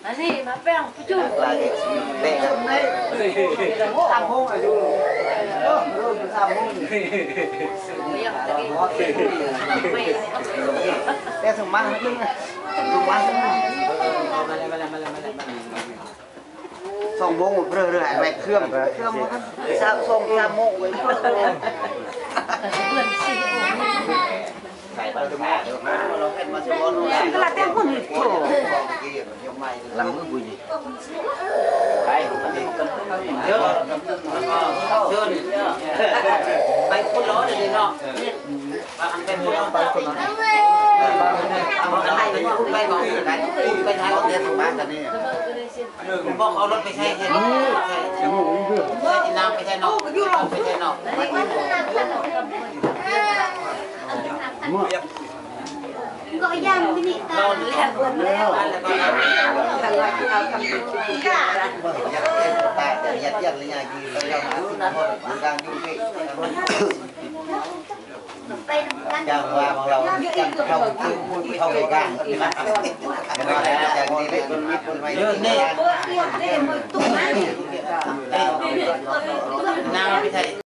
ອັນນີ້ມາແປ້ງຜູ້ຈຸ້ມ ແປ້ງ ສາມໂມງອາຍຸ ສາມໂມງ ແຕ່ສມາ ສມາ ສອງໂມງເລີ່ມ ເລີ່ມແວະເຄື່ອງ ເຄື່ອງ ສາມ ສອງ ສາມໂມງເວີຍ ກະລາແຕ່ງຄົນໂທ ຫຼັງມືບຸຍ ໄປ ເຊີນ ເຊີນ ໄປຄົນລະເດີເນາະ ວ່າອັນເປັນຄົນລະ ໄປຄົນລະ ໄປ ໄປ ໄປ ໄປ ໄປ ໄປ ໄປ ໄປ ບໍ່ເອົາລົດໄປໃຊ້ ໃຊ້ ໃຊ້ ໃຊ້ນາງໄປໃຊ້ນອກ ໄປໃຊ້ນອກ ກໍຢ່າງນີ້ ເດີແນ່ ນາງໄປໃຊ້